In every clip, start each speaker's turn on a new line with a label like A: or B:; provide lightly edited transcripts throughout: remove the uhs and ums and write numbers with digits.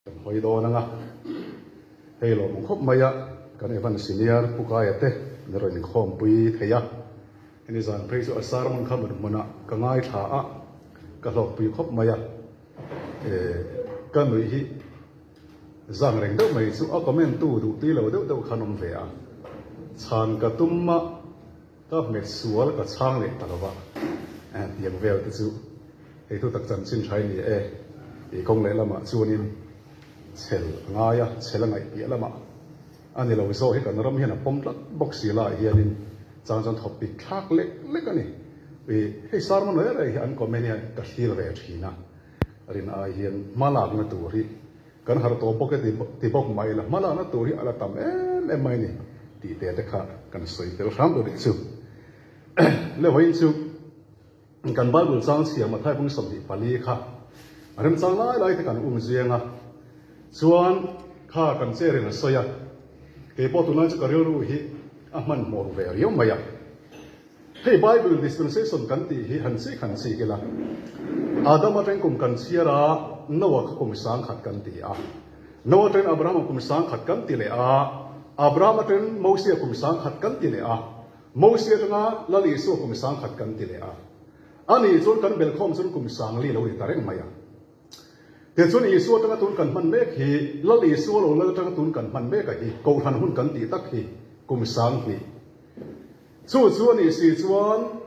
A: Kan hawi dawn anga, hei lawm khawp mai a, kan Evan Senior Pu Kaia te an rawn inkhawmpui thei a, hemi zan phei chu a sermon kha mut hmunah ka ngaithla a, ka hlawkpui khawp mai a, ka nuih hi zang reng deuh mai chu a comment tu duh tui lo deuh deuh khan awm ve a, chhan ka tum a. Ka hmet sual ka chhang leh ta lova, tiang vel te chu hei thu tak chanchin tha i ni e, i kawng leh lamah chuanin chhel a ngai a, chhel a ngaih piah lamah a ni lo zawk hi kan ram hian a pawm tlat bawk si laiah hianin chang chuan thawk pik thlak lek lek a ni. I hei sermon reng reng hi an comment hian ka thlir ve thin a, rin ai hian hma lakna tur hi Kan harh tawh bawk e ti bawk mah ila hma lakna tur hi a la tam em em mai a ni tih te te kha kan sawi tel hram tur nih chu. Levain chu kan Bible chang chhia Matthai bung 24 kha a remchang lai lai te kan um ziang a, chuan kha kan che reng a sawi a, keipawh tunlai chu ka rilru hi a hmanhmawh ru ve riau mai a. Hei Bible dispensation kan tih hi han chik han chik ila, Adama atangin kum kan chhiar a, Noah kha kum 1000 kan ti a, Noah atangin Abrahama kum 1000 kan ti leh a, Abraham atangin Mosia kum 1000 kan ti leh a, Mosia atanga Lal Isua kum 1000 kan ti leh a. Ani chuan kan belhkhawm chuan kum 40 lo ni ta reng mai a. Tichuan Isua atanga tun kan hman mek hi, Lal Isua lo lal atanga tun kan hman mek a hi, Kohhran hun kan tih tak hi kum 2000. Chu chu a nih si chuan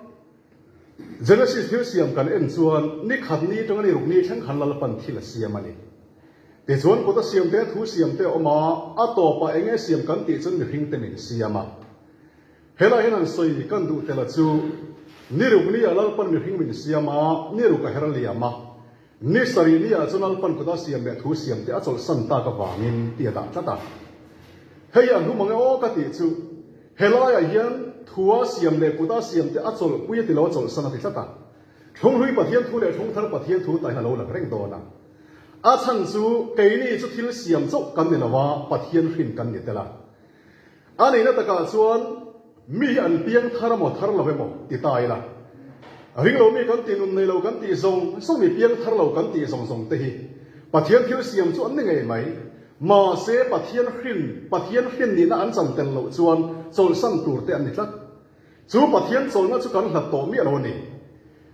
A: Genesis thil siam kan en chuan ni khat ni atanga ni ruk ni thleng khan Lalpan thil a siam a ni. Tichuan kut a siam te, thu siam te a awm a, a tawpah eng nge siam kan tih chuan mihring te min siam a. Helai hian an sawi kan duh tel a chu ni ruk ni ah Lalpan mihring min siam a, ni ruk a her liam a. Ni sarih ni ah chuan Lalpan kut a siam leh thu siam te a chawlhsan tak avangin ti a dah tlat a. Hei an hum ang e aw ka tih chu helaiah hian thua siam leh kut a siam te a chawlhpui a ti lo a chawlhsan a ti tlat a. Thlunghlui Pathian thu leh thlungthar Pathian thu tah hian a lo lang reng dawn a. A chhan chu keini chu thil siam chauh kan ni lo a, Pathian hrin kan ni tel a. A nihna takah chuan mi hi an piang thar emaw thar lo emaw ti ta ila, ring lo mi kan tih nun nei lo kan tih zawng zawng mi piang thar lo kan tih zawng zawng te hi Pathian thil siam chu an ni ngei mai. Mahse Pathian hrin, Pathian hrin nihna an chan tel loh chuan chawlhsan tur te an ni tlat. Chu Pathian chawlhna chu kan hlat tawh miah lo a ni.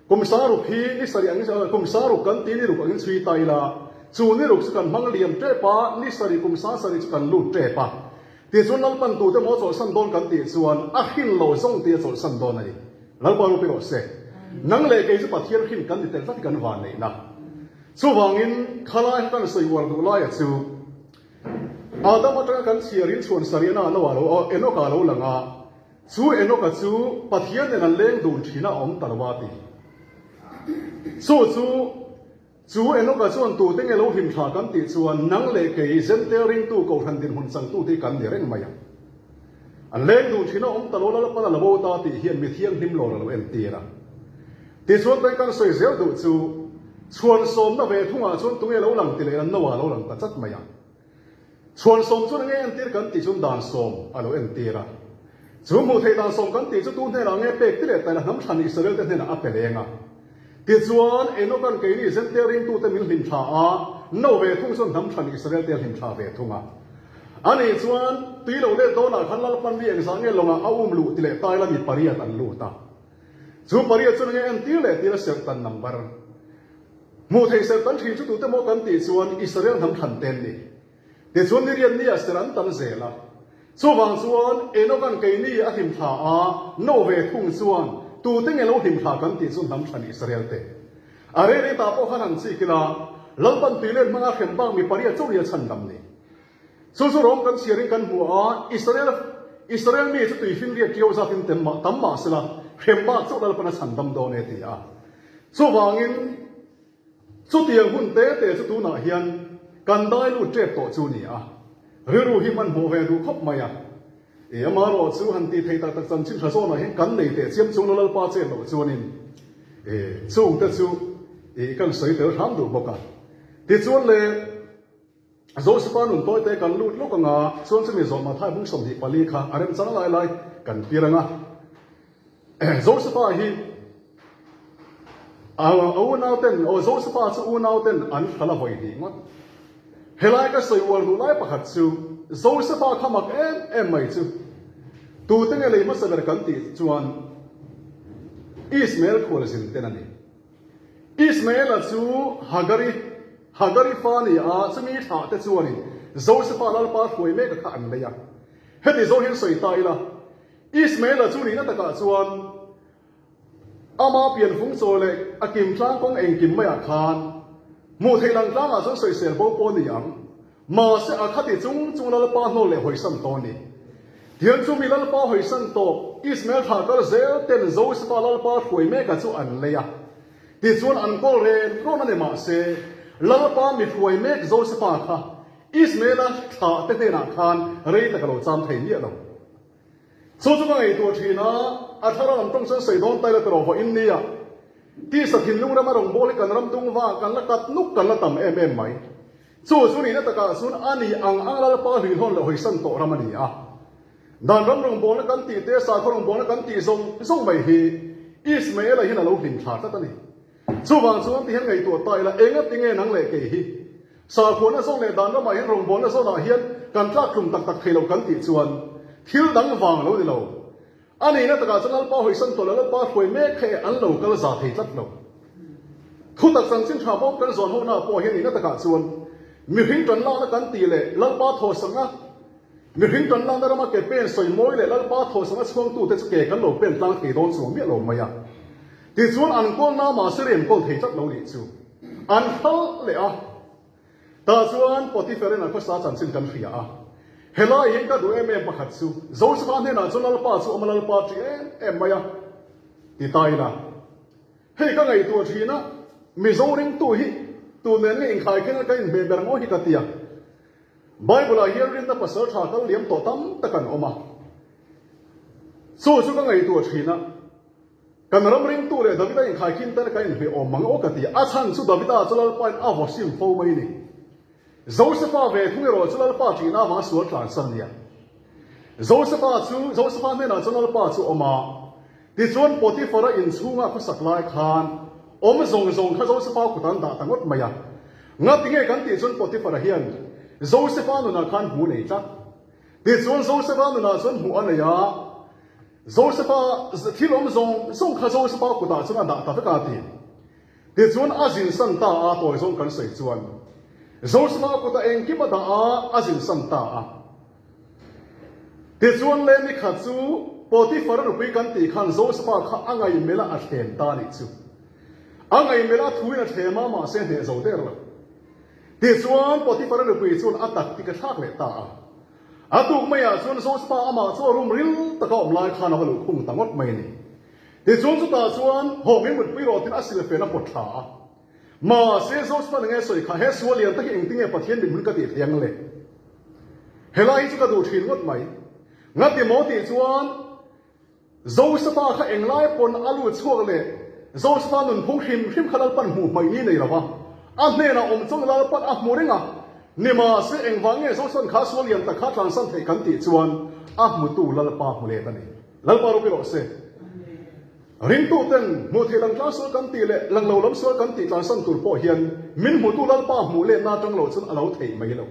A: Kum saruk hi ni sarih angin, kum saruk kan ti ni ruk angin chhui ta ila, chu ni ruk chu kan hmang liam tep a, ni sarih kum sa sarih chu kan lut tep a. Tichuan Lalpan tute maw chawlhsan dawn kan tih chuan a hrin lo zawng tih a chawlhsan dawn a ni. Lalpa rupi rawh se. Nang leh kei chu Pathian hrin kan ni tel tlat hi kan van neihna. Chuvangin khalai kha kan sawi uar duh laia chu Adam atanga kan chhiarin chhuan sarihna Noah lo, Enoch-a lo lang a, Chu Enoch-a chu Pathian nen an leng dun thin a awm ta lo a ti. Chu chu, chu Enoch-a chuan tute nge lo hlim thla kan tih chuan nang leh kei Jentail ringtu Kohhran dinhmun changtu te hi kan ni reng mai ang. An leng dun thin a awm ta lo Lalpan a la bo ta tih hian mi thianghlim lawr a lo entir a. Tichuan tawng kan sawi zel duh chu, chhuan sawmna ve thungah chuan tunge lo lang ti leh an Noah lo lang ta chat mai ang. Chhuan sawm chuan enge entir kan tih chuan dan sawm a lo entir a. Chu hmuh theih dan sawm kan tih chu tu hnenah nge pek ti leh taina hnam thlan Israel te hnenah a pe leng a. Tichuan Enoch-a'n keini Jentail ringtute min hlim thla a, no ve thung chuan hnam thlan Israel te a hlim thla ve thung a. Ani chuan tui lo let dawnah khan Lalpan mi engzah nge lawngah a um luh ti leh taila mi pariat an lut a. Chu pariat chuan enge entir leh tir a serhtan number. Hmuh theih serh tan thin chu tute maw kan tih chuan Israel hnam thlan te an ni. Tichuan ni riat nia serh an tam zel a. Chuvang chuan Enoch-a'n keini a hlim thla a, no ve thung chuan tute nge lo hlim thla kan tih chu hnam thlan Israel te. A rei rei tah pawh khan han chik ila, Lalpan tuilen hmanga hrem bak mi pariat chauh hi a chhandam ni. Chu chu rawng kan chhiarin kan hmu a, Israel Israel mi chu tuifin riat ṭiau zatin tem mah tam mah sela, hrem bak chauh Lalpan a chhandam dawn e ti a. Chuvangin, chutiang hun te te chu tunah hian kan dai lut ṭep tawh chu ni a, rilru hi hmanhmawh ve duh khawp mai a. E amarawh chu han tih theih tak tak chanchin tha zawnah hian kan nei teh chiam chuan Lalpa chet loh chuanin e chungte chu e kan sawi tel hram duh bawk a. Tichuan le. Zosepa nun tawi te kan lut lawk anga chuan chumi zawh Mathai bung 24 kha a remchang lai lai kan tir anga. Zosepa hi a unau ten, aw Zosepa chu unau ten an thla la vawi hnih ngawt. Helai ka sawi uar duh lai pakhat chu Josefa kha mak em em mai chu tute nge lei hmasa ber kan tih chuan Ismael khualzin ten a ni. Ismaela chu Hagari, Hagari fa a ni a, chumi thlah te chuanin Josefa Lalpa hruai mek a kha an lei a. Heti zawng hian sawi ta ila, Ismaela chu nihna takah chuan Ama pianfung chaw leh a kim tlang kawng engkim maiah khan hmuh theih lang tlangah chuan sawisel bo pawh a ni ang. Mahse a khati chung chung Lalpa hnawl leh hawisan tawh a ni. Tihian chumi Lalpa hawisan tawh Ismael thlah kal zel ten Josefa Lalpa hruai meka chu an lei a. Tichuan an kawl ren rawn a ni mahse Lalpa mi hruai mek Josefa kha Ismaela thlah te hnenah khan rei tak a lo cham thei miah lo. Chu chu ka ngaihtuah thin a, a thlarau lam tawng chuan sawi dawn ta ila tawrh vaw in nia. Tisa thinlung rama rawngbâwl hi kan ram dung vang kan la kat nuk kan la tam em em mai. Chu chu nihna takah chuan a ni ang ang Lalpa hluihlawn leh hawisan tawh ram a ni a. Dan ram rawngbâwlna kan tih te, sakhaw rawngbâwlna kan tih zawng zawng mai hi Ismaela hian a lo hlim thla tlat a ni. Chuvang chuan ti hian ngaihtuah ta ila, enga tinge nang leh kei hi sakhuana zawn leh dan ramah hian rawngbawlna zawnah hian kan tlak tlum tak tak thei lo kan tih chuan thil dang vang lo ni lo. A nihna takah chuan Lalpa hawisan tawh leh Lalpa hruai mek kha e an lo kal za thei tlat lo. Thutak chanchin tha bawm kan zawn honaah pawh hian nihna takah chuan mihring tan lakna kan tih leh Lalpa thawhsakna Mihring kan lakna rama ke pen sawi mawi leh Lalpa thawhsanga chhuangtute chu ke kan lo pen tlang thei dawn chuang miah lo mai a. Tichuan an kawlna mahse ri an kawl thei tlat lo nih chu an hral leh a. Tah chuan Potiphar-in a khawsa chanchin kan hria a. Helai hian ka duh em em pakhat chu Joseph-a hnenah chuan Lalpa chu awm a Lalpa ṭih em em mai a ti ta ila. Hei ka ngaihtuah ṭhin a, Mizo ringtu hi tu nen nge inkhaikhen a ka inhmeh ber ngaw hi ka ti a. Bible-ah hian rinna pasal tha kal liam tawh tam tak an awm a. Chu chu ka ngaihtuah thin a, kan ram ringtu leh Davida inkhaikhin tan ka inhmeh awm mang aw ka ti a. A chhan chu Davida chu Lalpain a vaw sim fo mai ni. Josefa ve thung erawh chu Lalpa ṭihna avanga sual tlansan a nia. Josefa chu Josefa hnenah chuan Lalpa chu awm a, Tichuan Potifara inchhunga khawsak lai khan awm zawng zawng kha Josefa kut an dah ta ngawt mai a. Ngatinge kan tih chuan Potifara hian Josefa nunah khan hmuh nei tlat. Tichuan Josefa nunah chuan hmuh a nei a, Josefa thil awm zawng zawng kha Josefa kutah chuan a dah ta vek a ti. Tichuan a zinsan ta a, tawi zawng kan sawi chuan Josefa kutah engkim a dah a, a zinsan ta a. Tichuan le ni khat chu Potifar nupui kan tih khan Josefa kha a ngaihmelh a a thlem ta nih chu. A ngaihmelh a thuin a thlem a, mahse hneh zo der lo. Tichuan Potifar nupui chuan a tak tik a thlak leh ta a. A tuk maiah chuan Josefa amah chu a room ril taka awm lai khan a va luh khung ta ngawt mai a ni. Tichuan chutah chuan haw min mutpui rawh tiin a silfen a pawt thla a. Mahse Josefa nge sawi kha he sual lian tak hi engtinge Pathian mithmun ka tih thei ang le? Helai hi chu ka duh thin ngawt mai. Ngati maw tih chuan Josefa kha englai pawn a lut chhuak leh Josefa nunphung hrim hrim kha Lalpan hmuh hmaih ni nei lo va, a hnenah awm chuan Lalpan a hmu reng a, nimahse engvang nge Josefa'n kha sual lian tak kha tlansan theih kan tih chuan a hmutu Lalpa hmu let a ni. Lalpa ropui rawh se. Ringtuten hmuh theih lang tlang sual kan tih leh lang lo lam sual kan tih tlansan tur pawh hian min hmutu Lalpa hmuh letna atang lo chuan a lo theih mai lo.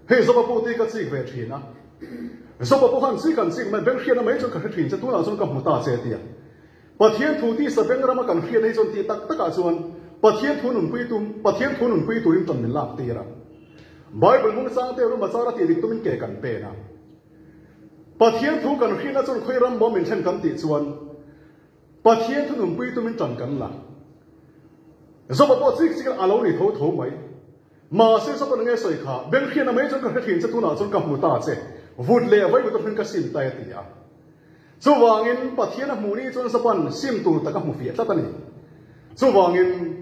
A: Hei Zopa pu tih ka chik ve thin a. Zopa pu khan chik an chik mai, beng hriatna mai chuan ka hre thin che, tunah chuan ka hmu ta che tia. Pathian thu tisa beng rama kan hriatna hi chuan tih tak takah chuan Pathian thu nunpui tum, Pathian thu nunpui turin tan min lak tir a. Bible hmung changte ruma chara tih dik tumin ke kan pen a. Pathian thu kan hriatna chuan khawi ram maw min thlen kan tih chuan Pathian thu nunpui tumin tan kan la. Zopa pawh chik chik a lo ni tho tho mai. Mahse Zopa nge sawi kha, beng hriatna mai chuan ka hre thin che tunah chuan ka hmu ta che, vut leh vaivut atangin ka sim ta e ti a. Chuvangin Pathian a hmuh ni chuan Zopa'n sim tur tak a hmu fiah tlat a ni. Chuvangin.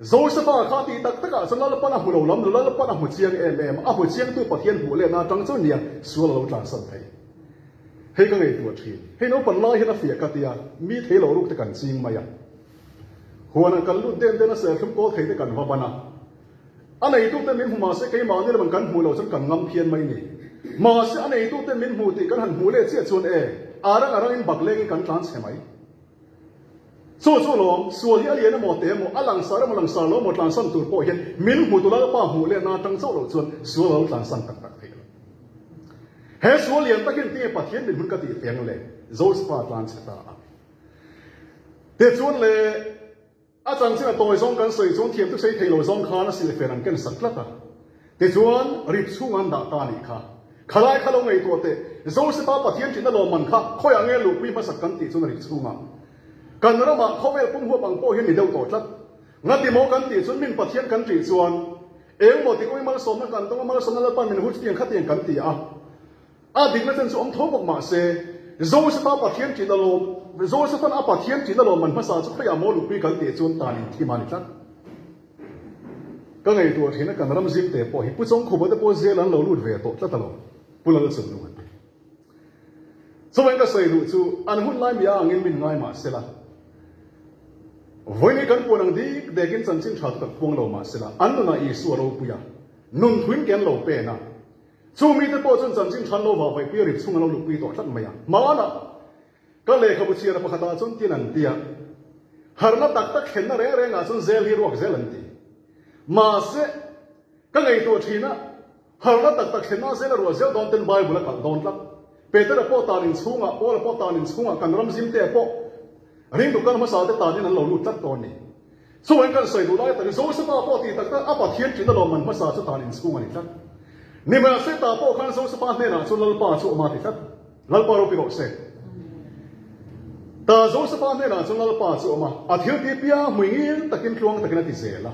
A: Josefa kha tih tak takah chuan Lalpan a hmu lo lam lo, Lalpan a hmu chiang em em, a hmu chiangtu Pathian hmuh lehna atang chuan nia sual a lo tlansan thei. Hei ka ngaihtuah thin. Hei naupan lai hian a fiah ka tia, mi thei lo ruk te kan ching mai a. Huanah kan lut den den a, serthlum kawl thei te kan va ban a. A neitu ten min hmu mahse keimahni lam an kan hmuh loh chuan kan ngam phian mai ni. Mahse a neitu ten min hmu tih kan han hmuh leh chiah chuan e, a rang a rangin bak lengin kan tlan chhe mai. Chu chu lawm, sual hi a lian emaw te emaw, a langsar emaw langsar lo emaw tlansan tur pawh hian min hmutu Lalpa hmuh leh na atang chauh loh chuan sual a lo tlansan tak tak thei lo. He sual lian takin tinge Pathian min hun ka tih teng le? Josefa tlan chhe ta a. Tichuan le. A chanchin a tawi zawng kan sawi chuan thiam chu sei thei lo zawng khan a silhfen an ken sak tlat a. Tichuan, rip chhung an dah ta nih kha. Khalai kha lo ngaihtuah teh, Josefa Pathian ṭihna lawmman kha khawiah nge luhpui hmasak kan tih chuan a rip chhungah. Kan ramah khawvel pum huap ang pawh hian ni deuh tawh tlat. Ngati maw kan tih chuan min Pathian kan ṭih chuan eng maw tikawi malsawmna kan tawng a malsawmna Lalpan min hut chutiang khatiang kan ti a. A dikna chen chu awm tho bawk mah se, Josefa Pathian ṭihna lawm, Josefa'n a Pathian ṭihna lawmman hmasa chu khawiah maw luhpui kan tih chuan tan inthim a ni tlat. Ka ngaihtuah ṭhin a, kan ram zimte pawh hi Pu Chawngkhupa te pawh zel an lo lut ve tawh tlat alawm, Pu Lalchungnunga te. Chuvangin ka sawi duh chu an hun lai mi a angin min ngai mah sela, vawiin kan puan ang dik dekin chanchin ṭha chu tak puang lo mah sela, an nunah Isua ropui a, nun thuin ke an lo pen a, Chu mite pawh chuan chanchin than lo vah vaihpui a rip chhung an lo luhpui tawh tlat mai a. Hmanah ka lehkhabu chhiarna pakhatah chuan tin an ti a, harhna tak tak thlenna reng rengah chuan zel hi ruak zel an ti. Mahse, ka ngaihtuah thin a, harhna tak tak thlenna zel a ruah zel dawn ten Bible a kalh dawn tlat. Petera pawh tan inchhungah, Paula pawh tan inchhungah, kan ram zimtea pawh ringtu kal hmasa te tanin an lo lut tlat dawn ni. Chuvangin kan sawi duh lai takin Josefa pawh tih tak tak a Pathian ṭihna lawmman hmasa chu tan inchhung a ni tlat. Nimahse ta pawh khan Josefa hnenah chuan Lalpa chu awm a ti tlat. Lalpa ropui rawh se. Ta Josefa hnenah chuan Lalpa chu awm a, a thil tih piang hmui ngil takin tluang takin a ti zel a.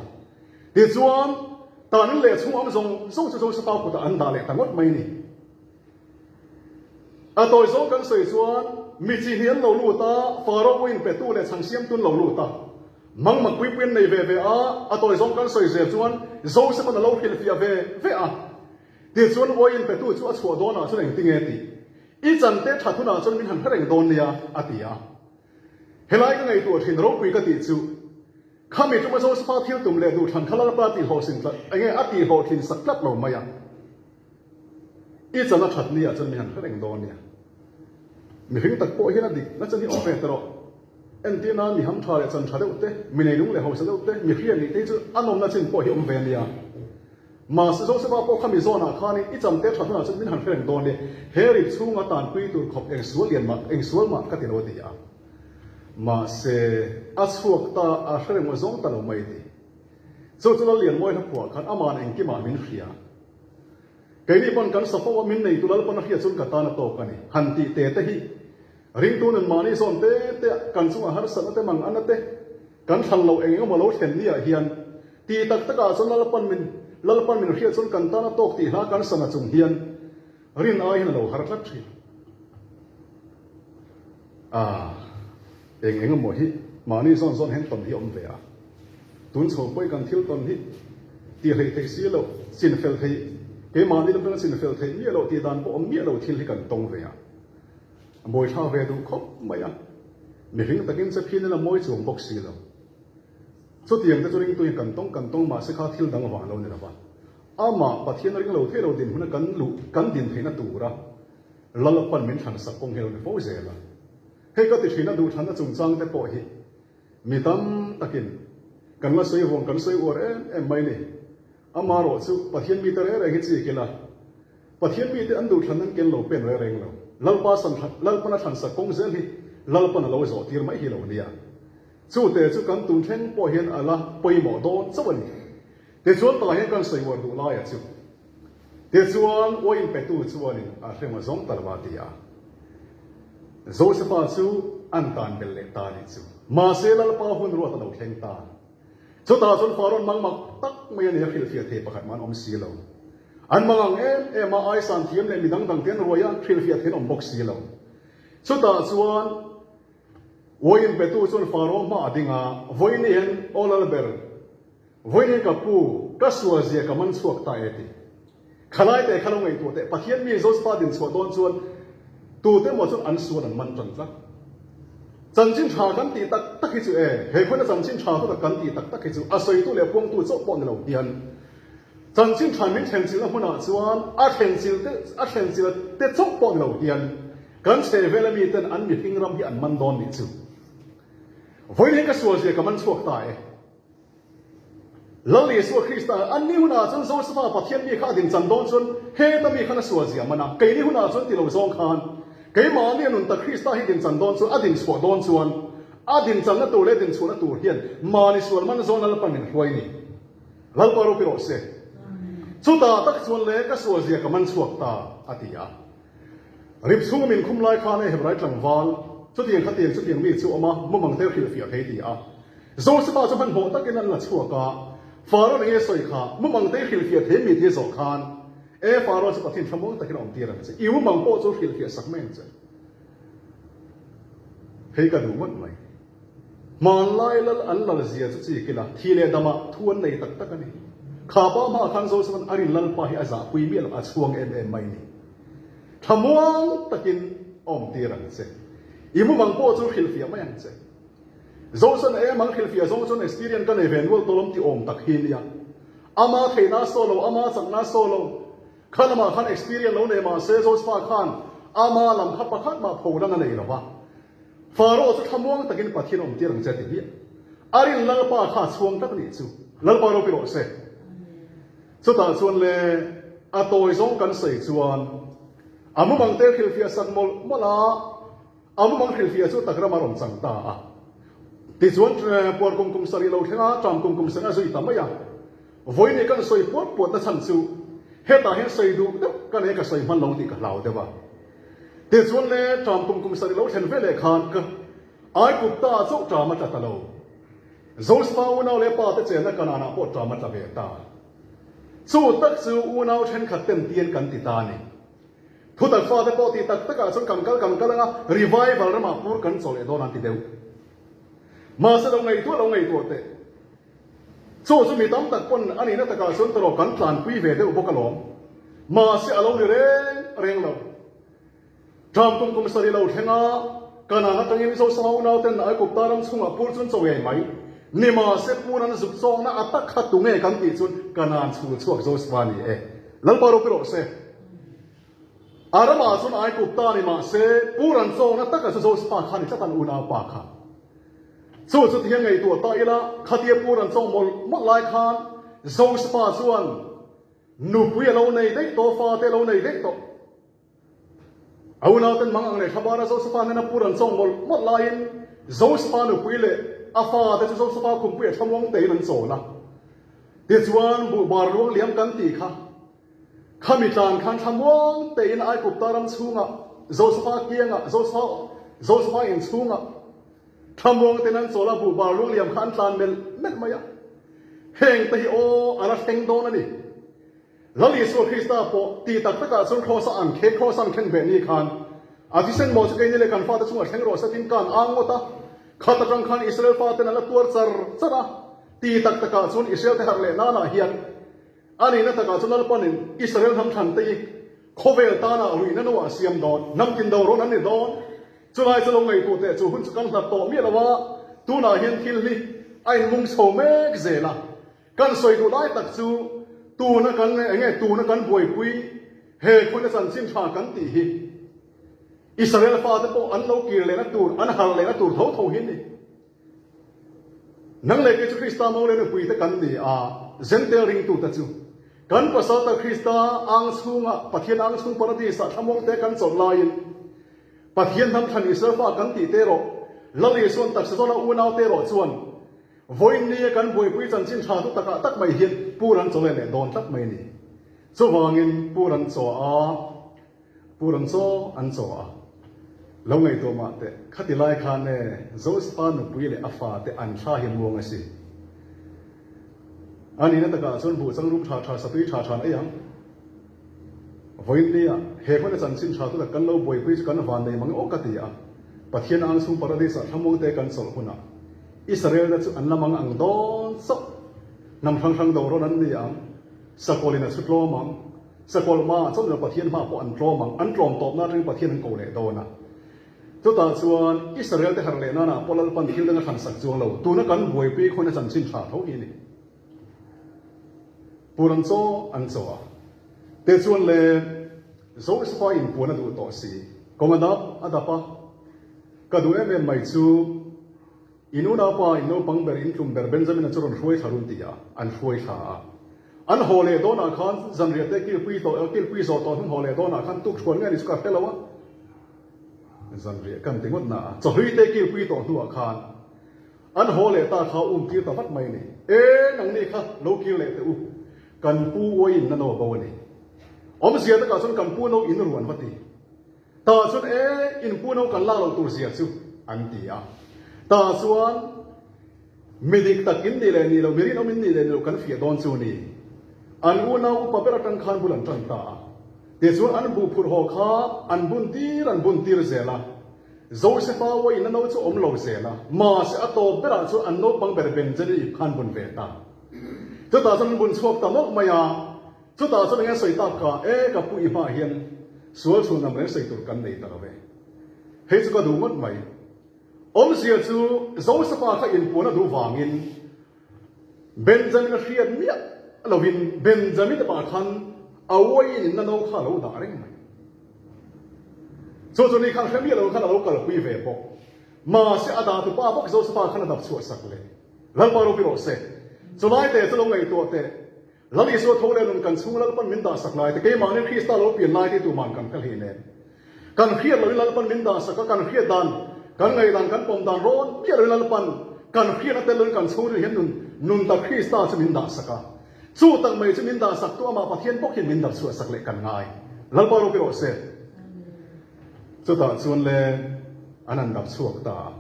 A: Tichuan, tan in leh chhung awm zawng zawng chu Josefa kutah an dah leh ta ngawt mai ni. A tawi zawng kan sawi chuan mi chi hnih an lo lut a, Faro uin petu leh chhang siamtu an lo lut a. Mang mak puipui an nei ve ve a, a tawi zawng kan sawi zel chuan Joseph-an a lo hrilhfiah ve ve a. Tichuan uin petu chu a chhuah dawnah chuan engtinge tih? I chante that hunah chuan min han hre reng dawn nia, a ti a. Helai ka ngaihtuah thin ropui ka tih chu khami tuma Joseph-a thil tum leh duhthlan kha Lalpa tihhlawhsin tlat, enge a tihhlawhtlin sak tlat lo mai a. I chan a that ni ah chuan mi han hre reng dawn nia. Mihring tak pawh hian a dik na chan hi awm ve ta rawh. Entir nan mi ham tha leh chan tha deuh te, mi neinung leh hausa deuh te, mi hriat nih te hi chu a nawmna chin pawh hi awm ve nia. Mahse Josefa pawh kha mi zawnah khanin i chan te that hunah chuan min han hre reng dawn nia. He rip chhunga tanpui tur khawp eng sual lian mah, eng sual mah ka ti lo a ti a. Mahse a chhuak ta a hre reng zawng ta lo mai ti. Chu chu Lallianmawi hlaphuah khan aman engkimah min hria. Keini pawn kan safo a min neitu Lalpan a hriat chuan ka tan a tawk a ni. Han tih te te hi ringtu nun mahni zawn te te ah kan chungah harsatna te mang ana te kan thlan loh eng engemaw lo thlen ni ah hian tih tak tak ah chuan Lalpan min Lalpan min hriat chuan kan tan a tawk tih hla kan sana chung hian rin ai hian a lo har tlat thin. A, eng eng emaw hi mahni zawn zawn hian tawn hi awm ve a. Tun chho pawi kan thil tawn hi tih hlei theih si loh, chin fel theih, keimahni lam atanga chin fel theih miah loh tih dan pawh awm miah lo thil hi kan tawng ve a. A mawi thlak ve duh khawp mai a. Mihring takin che phian ila mawi chuang bawk si lo. Chutiang te chu ringtu hian kan tawng kan tawng mahse kha thil dang vang lo ni lova. Amah Pathian ring lo thei lo dinhmun a kan luh kan din theihna tura Lalpan min thlan sak kawng hi a lo ni fo zel a. Hei ka ti thin a duhthlanna chungchang te pawh hi mi tam takin kan la sawi vawng kan sawi uar em em mai ni. Amarawh chu Pathian mite reng reng hi chi kil a, Pathian mite an duhthlanna an ken lo pen reng reng lo. Lalpa san Lalpan a thlan sak kawng zel hi Lalpan a lo zawh tir mai hi lo nia. Chute chu kan tun thleng pawh hian a la pawimawh dawn chauh a ni. Tichuan tah hian kan sawi uar duh laia chu Tichuan uain petu chuanin a hrema zawng ta lo a ti a. Josefa chu an tan belh leh ta nih chu. Mahse Lalpa hun ruat a lo thleng ta. Chutah chuan Farawn mang mak tak mai a nei a hrilhfiah thei pakhat mah an awm si lo. An mang ang em em a, aisan thiam leh mi dang dang te an ruai a, hrilhfiah thei an awm bawk si lo. Chutah chuan uain petu chuan Farawn hma a ding a, Vawiin hian aw Lalber, Vawiin ka pu, ka sual zia ka man chhuak ta e ti. Khalai te kha lo ngaihtuah teh, Pathian mi Josefa din chhuah dawn chuan tute emaw chuan an sual an man tan tlat. Chanchin tha kan tih tak tak hi chu e, he khawn a chanchin tha chu tak kan tih tak tak hi chu a sawitu leh puangtu chauh pawh ni lo hian chanchin tha min thlenchilhna hmunah chuan a thlenchilh te a thlenchilh te chauh pawh ni lo hian kan chhehvela miten an mihring ram hi an man dawn nih chu. Vawiin hian ka sualzia ka man chhuak ta e. Lal Isua Krista, Anni hunah chuan Josefa Pathian mi kha a din chan dawn chuan heta mi khan a sualzia man a, keini hunah chuan ti lo zawng khan keimahni a nun tak Krista hi din chan dawn chuan a din chhuah dawn chuan a din channa tur leh din chhuahna tur hian mahni sual man zawn Lalpan min hruai ni. Lalpa ropi rawh se. Chutah tak chuan le ka sualzia ka man chhuak ta, a ti a. Rip chhunga min khum lai khan e Hebrai tlangval, chutiang khatiang chutiang mi chu awm a, mumang te hrilhfiah thei ti a. Josefa chu hmanhmawh takin an la chhuak a, Faraon enge sawi kha, mumang te hrilhfiah thei mi tia zawh khan, E Faraon chu Pathian thlamuang takin a awm tir ang che, i mumang pawh chu hrilhfiah sak mai ang che. Hei ka duh ngawt mai. Hmanlai lal an lal zia chu chi kila thi leh damah thu an nei tak tak a ni. Kha pa hmaah khan Josefa'n a rin lalpa hi a zahpui miah lo, a chhuang em em mai ni. Thlamuang takin awm tir ang che. I mumang pawh chu hrilhfiah mai ang che. Josefa'n em ang hrilhfiah zawng chuan experience ka nei ve nual tawlawm ti awm tak hi nia. Ama theihna a saw lo, ama chakna a saw lo. Kha lamah khan experience lo nei mahse Josefa khan ama lam kha pakhat mah pholang a nei lo va. Faro chu thlamuang takin Pathian awm tir ang che ti hmiah. A rin Lalpa kha a chhuang tlat a nih chu. Lalpa ropui rawh se. Chutah chuan le a tawi zawng kan sawi chuan a mumang te hrilhfiah sak mawlh mawlh a, a mumang hrilhfiah chu tak rama rawn chang ta a. Tichuan puar kum kum sarih lo thleng a, ṭam kum kum sarih a zui ta mai a. Vawiin kan sawi puat puat na chhan chu hetah hian sawi duh deuh ka nei ka sawi hman lo tih ka hlau deuh a. Tichuan le ṭam kum kum sarih lo thlen ve leh khan ka Aigupta chauh ṭam a tla ta lo. Josefa unau leh pa te chenna Kanaan-ah pawh ṭam a tla ve ta. Chu tak chu unau ṭhenkhat ten tian kan ti ta a ni. Thutak fate pawh tih tak takah chuan kan kal kan kal anga revival ramah pur kan chaw leh dawn an ti deuh. Mahse lo ngaihtuah lo ngaihtuah teh. Chu chu mi tam tak pawn a nihna takah chuan tawrh kan tlanpui ve deuh bawk alawm. Mahse a lo ni reng reng lo. Ṭam kum kum sarih lo thleng a, Kanaan atangin Zosanga unauten Aigupta ram chhungah pur chu an cho ngei mai. Nimahse pur an zuk chawkna a tak kha tunge kan tih chuan Kanaan chhul chhuak Josefa a ni e. Lalpa ropui rawh se. A ramah chuan Aigupta ni mahse pur an chawkna taka chu Josefa kha ni tlat an unaupa kha. Chu chu tihian ngaihtuah ta ila, khatia pur an chawk mawlh mawlh lai khan Josefa chuan nupui a lo nei daih tawh, fate a lo nei daih tawh. A unauten mang ang leh thlabara Josefa hnena pur an chawk mawlh mawlh laiin Josefa nupui leh a fate chu Josefa khumpui a thlamuang tein an chawl a. Tichuan buhbar luang liam kan tih kha Khami tlan khan thlamuang tein Aigupta ram chhungah, Josefa kiangah, Josefa Josefa in chhungah thlamuang tein an chawl a, buhbar luangliam kha an tlan melh melh mai a. Heng te hi aw a la thleng dawn a ni. Lal Isua Krista pawh ti tak takah chuan Kraws a an khe, Kraws an khen ve ni khan a thisen maw chu keini leh kan fate chungah thleng rawh se tiin kan ang ngawt a. Khat atang khan Israel faten an la tuar char char a. Ti tak takah chuan Israel te harh leh nanah hian A nihna takah chuan Lalpanin Israel hnam thlan te hi khawvel tana ruihna no ah a siam dawn, hnam tin do rawn an ni dawn. Chulai chu lo ngaihtuah teh chu hun chu kan hlat tawh miah lo a, tunah hian thil hi a inmung chho mek zel a. Kan sawi duh lai tak chu tuna kan eng nge tuna kan buaipui he khawina chanchin tha kan tih hi Israel fate pawh an lo kir lehna tur, an harh lehna tur tho tho hi a ni. Nang leh kei chu Krista mo leh nupuite kan ni a, Jentail ringtute chu kan pasalta Krista ang chhunga Pathian ang chhung paradis-ah thlamuangte kan chawlh laiin Pathian hnam thlan Israel fa kan tih te erawh Lal Isua'n taksa zawna unaute erawh chuan vawiin nia kan buaipui chanchin tha tu takah tak mai hian pur an chaw leh leh dawn tlat mai a ni. Chuvangin pur an chaw a. Pu Ram chaw an chaw a, lo ngaihtuah mah teh, khati lai khan e Josefa nupui leh a fate an thla hi muang a si. A nihna takah chuan buh chang rum tha tha satui tha tha an ei ang. Vawiin nia he hmuna chanchin tha chu kan lo buaipui chu kan van nei mang aw ka ti a, Pathian ang chhung paradis ah thlamuangte kan chawlh hunah Israel te chu an la mang ang dawn chauh. Hnam hrang hrang do rawn an ni ang, sakawlin a chhu tlawm ang. Sakawlh hmaah chuan Pathian hmaah pawh an tlawm ang, an tlawm tawpna atangin Pathian an ko leh dawn a. Chutah chuan Israel te harh leh nanah pawh Lalpan thil dang a thlansak chuang lo, tuna kan buaipui khawn a chanchin tha tho hi a ni. Pur an chaw an chaw a, te chuan le Josefa inpuan a duh tawh si, kawng a dap a dap a, ka duh em em mai chu. In unaupa, in naupang ber, in tlum ber Benjamina chu rawn hruai thla run ti a, an hruai thla a. An haw leh dawnah khan zanriah te kilpui tawh, kilpui zawh tawh hnung haw leh dawnah khan tuk hruan nge ni chu ka hre lo a. Zanriah kan ti ngawt na a, chawhlui te kilpui tawh hnuah khan an haw leh ta kha um kir ta vat mai a ni. E, nangni kha lo kir leh teh u, kan pu uaiin na no bo a ni. Awmzia takah chuan kan pu no in ruan va ti. Tah chuan e, in pu no kan lak loh tur zia chu an ti a. Tah chuan mi dik tak in nih leh nih loh, mi rinawm in nih leh nih loh kan fiah dawn chu ni. An unau upa ber atang khan bul an tan ta a. Tichuan an buh phurh haw kha an bun tir an bun tir zel a. Josefa uaiin a no chu awm lo zel a. Mahse a tawp berah chuan an naupang ber Benjamin ip khan bun ve ta. Chutah chuan an bun chhuak ta mawlh mai a. Chutah chuan enge sawi tak kha, E ka pu i hmaah hian sual chhun lam reng sawi tur kan nei ta lo ve. Hei chu ka duh ngawt mai. Awmzia chu Josefa kha inpuan a duh vangin Benjamin a hriat miah lovin Benjamin pah khan a uaiin inna no kha a lo dah reng mai. Chu chu ni khan hre miah lo khan a lo kalpui ve bawk. Mahse a dah tupa bawk Josefa khan a dap chhuah sak leh. Lalpa ropui rawh se. Chulai te chu lo ngaihtuah teh. Lal Isua tho leh nun kan chhung Lalpan min dah sak lai te, keimahni Krista lo pian lai te tuman kan hre hlei nen. Kan hriat loin Lalpan min dah sak a, kan hriat dan, kan ngaihdan, kan pawm dan rawn miah loin Lalpan kan hriatna tel loin kan chhung rin hian nun, nun tak Krista chu min dah sak a. Chu tak mai chu min dah sak tu amah Pathian bawk hian min dap chhuah sak leh kan ngai. Lalpa ropui rawh se. Chutah chuan le an han dap chhuak ta a.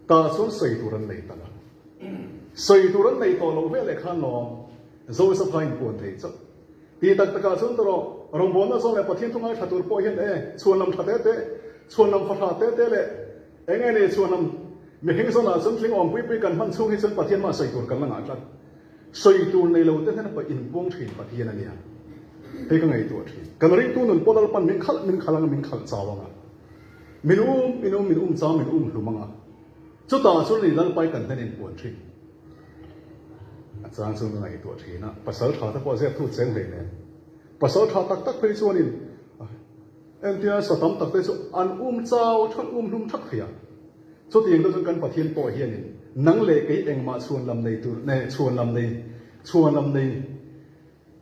A: Tah chuan sawi tur an nei ta lo. Sawi tur an nei tawh loh veleh khan lawm Joseph-a inpuan thei chauh. Ti tak takah chuan tawh rawngbawlna zawng leh Pathian thu ngaithla tur pawh hian e, chhuanlam tha te te, chhuanlam fahra te te leh eng nge ni chhuanlam mihring zawnah chuan thling awmpui pui kan hman chhung hi chuan Pathian mah sawi tur kan la ngah tlat. Sawi tur nei lo te hnena pawh inpuang thin Pathian a nia. Hei ka ngaihtuah thin. Kan ringtu nun pawh Lalpan min khalh min khalh anga min khalh chau anga. Min um min um min um chau min um hlum anga. Chutah chuan ni Lalpai kan hnen inpuan thin. A chang chuan ka ngaihtuah thin a, pasal tha te pawh zep thu cheng hlei nen. Pasal tha tak tak phei chuanin entia sa tam tak te chu an um chau than um hlum thak thei a. Chutiang te chuan kan Pathian pawh hianin nang leh kei engmah chhuanlam nei tur ne chhuanlam nei chhuanlam nei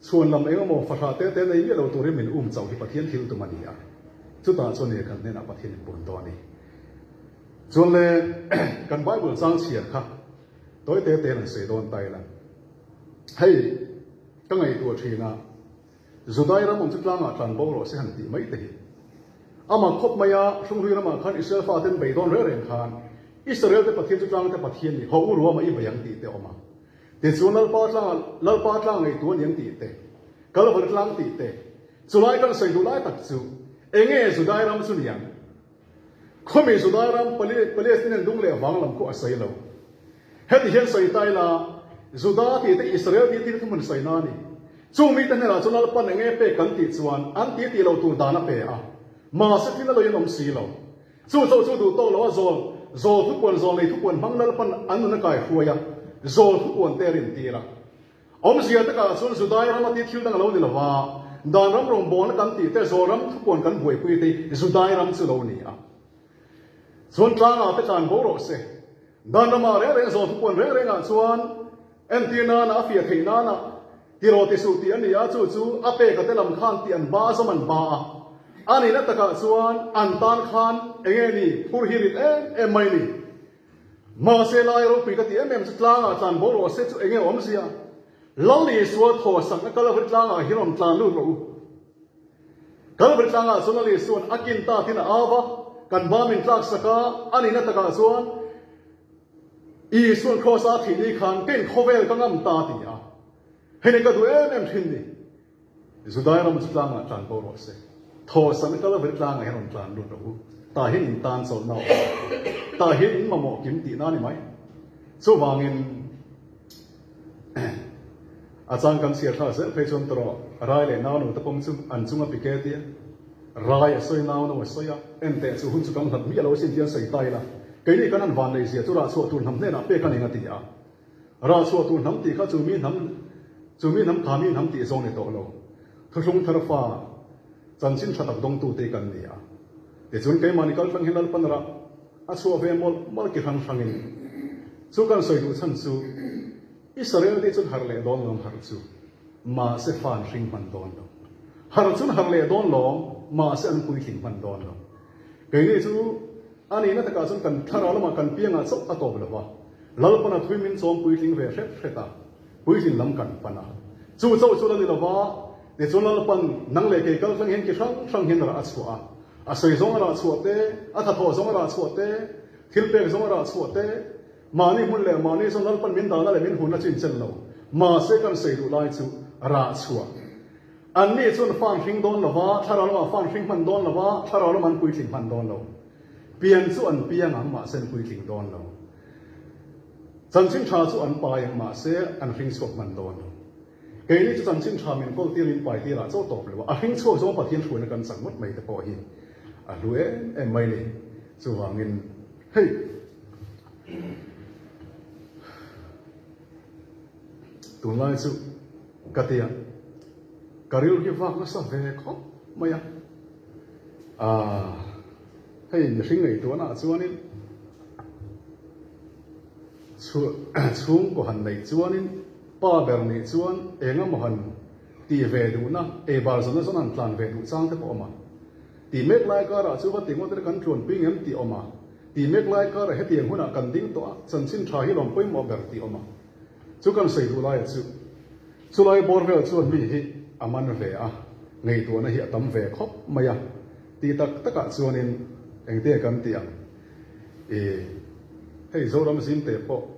A: Chhuanlam eng emaw fahrah te te nei miah lo turin min um chauh hi Pathian thil tum a ni a. Chutah chuan nia kan hnenah Pathian in pun tawh a ni. Chuan le kan Bible chang chhiar kha tawi te te an sawi dawn ta ila. Hei ka ngaihtuah thin a, Judai ram awm chu tlangah tlan bo rawh se han tih mai te hi. Amah khawp mai a, Hrunghlui ramah khan Israel faten bei dawn reng reng khan Israel te Pathian chu tlang te Pathian ni, haw u ruamah i bei ang tih te a awm a. Tichuan Lalpa tlangah Lalpa tlang ngeitu a ni ang tih te, Kalvari tlang tih te, chulai kan sawi duh lai tak chu enge Judai ram chu ni ang? Khawmi Judai ram Palestinian dung leh vang lam khu a sawi lo. Heti hian sawi ta ila, Juda tih te Israel tih thil thuhmun sawi na a ni. Chung mite hnenah chuan Lalpan enge pek kan tih chuan an tih tih lo tur dan a pe a, mahse thil a lo inawm si lo. Chu chauh chu duh tawk lo a zawl, zawl thupuan zawl nei thupuan hmang Lalpan an nun a kai hruai a, zawl thupuan te a rintir a. Awmzia takah chuan Judai rama tih thil dang a lo ni lo va, dan ram rawngbawlna kan tih te, zawl ram thupuan kan buaipui te hi Judai ram chu lo ni a. Chuan tlangah te tlan bo rawh se. Dan ramah reng reng zawl thupuan reng rengah chuan entir nana a fiah theih nana Ti rawh ti suh tih a ni a, chu chu a pek a te lam khan tih an ba a zawm an ba a. A nihna takah chuan an tan khan enge ni phur hi rit em em mai ni. Mahse lai ropui ka ti em em chu tlangah tlan bo rawh se chu enge awmzia. Lal Isua thaw sakna Kalvari tlangah hian rawn tlan lut rawh u. Kalvari tlangah chuan Lal Isua'n a kin ta tin a au a, kan ba min tlak sak a, a nihna takah chuan Isua'n Kraws a thih ni khan ka inkhawvel ka ngam ta ti a. Hei ni ka duh em em thin ni. Judai ram chu tlangah tlan bo rawh se. Thawhsan Kalvari tlangah hian rawn tlan lut rawh u. Tah hian in tan chawlhna a awm. Tah hian in mamawh kim tihna a ni mai. Chuvangin a chang kan chhiar thlak zel phei chuan tawrh rai leh nau no te pawm chu an chunga pike tia rai a sawi nau no a sawi a, enteh chu hun chu kan hlat miah lo sin tian sawi ta ila keini kan han van nei zia chu rah chhuah tur hnam hnenah pek a ni nga ti a, rah chhuah tur hnam tih kha chu mi hnam chu mi hnam kha mi hnam tih zawng ni tawh lo thuthlung thar fa chanchin tha tak dawngtute kan ni a, tichuan keimahni kaltlang hi Lalpan rah. A chhuah ve mawlh mawlh ki hrang hrangin. Chu kan sawi duh chhan chu Israel te chuan harh leh dawn lawm harh chu mahse fa an hring hman dawn lo. Harh chuan harh leh dawn lawm mahse an puitling hman dawn lo. Keini chu a nihna takah chuan kan thlarau lamah kan piangah chauh a tawp lo va, Lalpan a thui min chawm puitling ve hret hret a, puitlin lam kan pan a. Chu chauh chu la ni lo va, tichuan Lalpan nang leh kei kal tlang hian ki hrang hrang hian rah a chhuah a. A sawi zawng a rah chhuah te, a thathawh zawng a rah chhuah te, thil pek zawng a rah chhuah te, mahni hmun leh mahni zawn Lalpan min dahna leh min hunna chu inchen lo. Mahse kan sawi duh lai chu rah chhuah. Anni chuan fan hring dawn lo va, thlarau lamah fan hring hman dawn lo va, thlarau lamah an puitling hman dawn lo. Pian chu an piang ang mahse an puitling dawn lo. Chanchin tha chu an pai ang mahse an hring chhuak hman dawn lo. Keini chu chanchin tha min kawl tir min pai tir ah chauh tawp lo a, a hring chhuak zawng Pathian hruaina kan chak ngawt mai te pawh hi a hlu em em mai ni. Chuvangin hei tunlai chu ka tia ka rilru hi vak nasa ve khawp mai a, ah hei mihring ngaihtuahna ah chuanin chhungkaw han neih chuanin Pa ber nih chuan eng emaw han tih ve duhna, ei bar zawn zawn han tlan ve duh chang te pawh awm a. Tih mek lai karah chu va ti ngawt ila kan tluanpui ngem tih awm a. Tih mek lai karah hetiang hunah kan ding tawh a, chanchin tha hi lawm pawimawh ber tih awm a. Chu kan sawi duh laia chu. Chulai bawr vel chuan mi hi a man ve a, ngaihtuahna hi a tam ve khawp mai a. Tih tak takah chuanin engte kan tih ang? Ih, hei Zoram zimte pawh.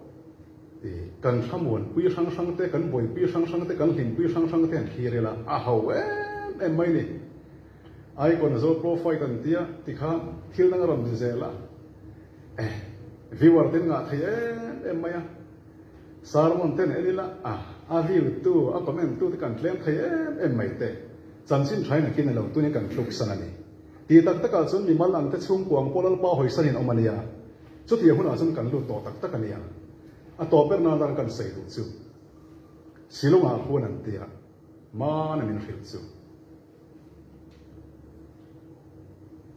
A: Kan thlamuanpui hrang hrang te, kan buaipui hrang hrang te, kan hlimpui hrang hrang te han thlir ila a ho em em mai ni. Icon a zo profile kan tia tikhan thil dang a rawn ni zel a, eh viewer ten ngah thei em em mai a, sermon ten en ila a a view tu a comment tu te kan tlem thei em em mai te, chanchin thain a kin a lo tunin kan thluksan a ni. Tih tak takah chuan mimal ang te chhungkuang pawh Lalpa hawisanin awm a nia. Chutiang hunah chuan kan lut tawh tak tak a nia. A tawp ber nan dan kan sawi duh chu Shillong-ah khuan an tia Mana min hrilh chu.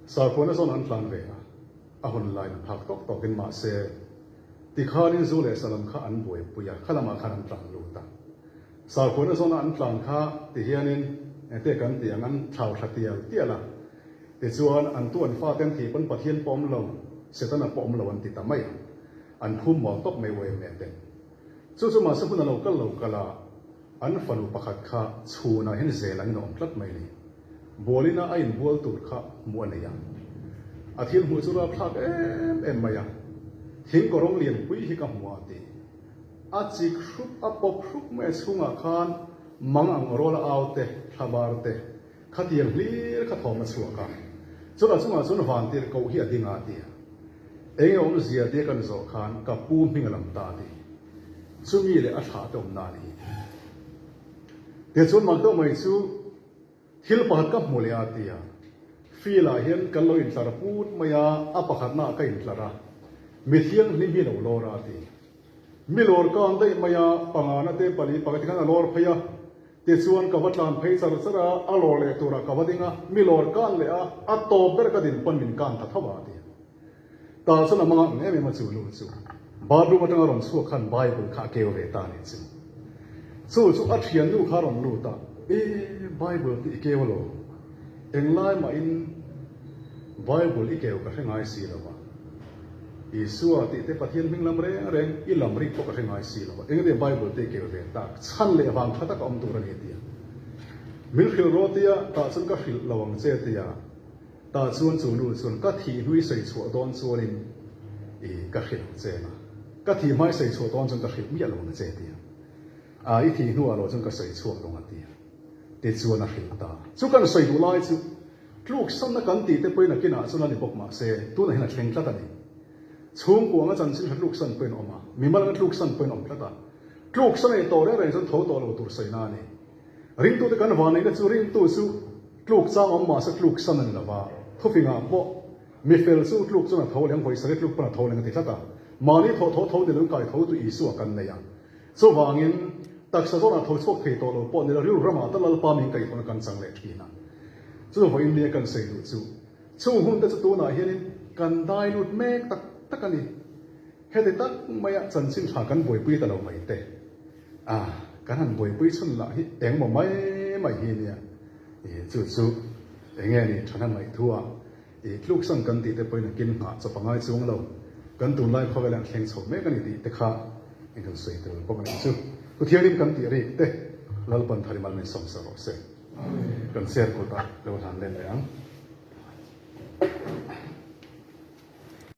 A: Sarkhuana zawn an tlan ve a, a hun laiin a phak tawk tawkin mahse tikhanin zu leh salam kha an buaipui a, kha lamah khan an tlan lut a. Sarkhuana zawna an tlan kha tihianin engte kan tih ang an thlau thla tial tial a. Tichuan, an tu an fate an thih pawn Pathian pawh awm lo, Setana pawh awm lo an ti ta mai a. An phum mawl tawp mai uaim em te. Chu chu mahse hun a lo kal lo kal a, an fanu pakhat kha chhunah hian zel angin a awm tlat mai ni. Bualina a inbual tur kha hmuh a nei a. A thil hmuh chu rapthlak em em mai a. Thing kawrawng lianpui hi ka hmu a ti. A chik hrup, a pawp hrup mai a chhungah khan mang ang rawla au te, thlabar te, Khatiang hlir kha thawm a chhuak a, chutah chungah chuan vantir koh hi a ding a ti a. Eng nge awmzia tia kan zawh khan ka pu hming a lam ta a ti. Chumi leh a thlah te awmna a ni. Tichuan mak deuh mai chu thil pakhat ka hmu leh a ti a. Field ah hian kan lo intlar put mai a, a pakhatna ah ka intlar a, mi thianghlim hi lo lawr a a ti. Mi lawr kang daih mai a, pangana te pali pakhat hi khan a lawr phei a. Tichuan ka va tlan phei char char a, a lawr leh turah ka va ding a, mi lawr kan leh a, a tawp ber ka din pawn min kan ta tho a ti. Tah chuan a mangah ang em em a chu nu chu bathroom atanga rawn chhuak khan Bible kha a keu ve ta a nih chu. Chu chu a thiannu kha a rawn lut a, E Bible te i keu lo, englai mahin Bible i keu ka hre ngai si lo a. Isua tih te Pathian hming lam reng reng i lam rik pawh ka hre ngai si lo a, eng nge Bible te keu ve tak, chhan leh vang tha tak a awm tur a ni tia. Min hrilh rawh tia, tah chuan ka hrilh lo ang che tia, tah chuan chu nu chuan ka thih hnui sawi chhuah dawn chuanin i ka hrilh ang che na, ka thih hmai sawi chhuah dawn chuan ka hrilh miah lo ang che tia, a i thih hnuah lo chuan ka sawi chhuak lo ang tia, tichuan a hrilh ta. Chu kan sawi duh lai chu. Tluksanna kan tih te pawhin a kinah chuan a ni bawk mahse tunah hian a thleng tlat a ni. Chhungkuanga chanchin hre tluksan pawhin a awm a, mimal anga tluksan pawhin a awm tlat a. Tluksan ei tawh reng reng chuan tho tawh lo tur sawina a ni. Ringtute kan vanneihna chu ringtu chu tluk chang awm mahse tluksan a ni lo va, thufingah pawh mi fel chu tluk chuan a tho leh ang, hawisari tluk pawn a tho leh ang a ti tlat a. Mahni thawh tho tho ni loin kai tho tu Isua kan nei a. Chuvangin, taksa zawnah tho chhuak thei tawh lo pawh nila rilru ramah tal Lalpa min kaihhawna kan chang leh thin a. Chu vawiin nia kan sawi duh chu, chung hun te chu tunah hianin. Kan dai lut mek tak tak a ni. Heti tak maia chanchin tha kan buaipui ta lo mai te. A, kan han buaipui chhun lah hi eng maw mai mai hi nia. I chu chu eng nge ni thahnem ngaihthua i tluksan kan tih te pawhin a kin nghah chawp a ngai chuang lo. Kan tunlai khawvelah an thleng chho mek a ni tih te kha eng kan sawi tel bawk a nih chu. Thu thianghlim kan tih rik te Lalpan thar i mal min sawmsak rawh se. Kan chair kutah lo hlan let leh ang.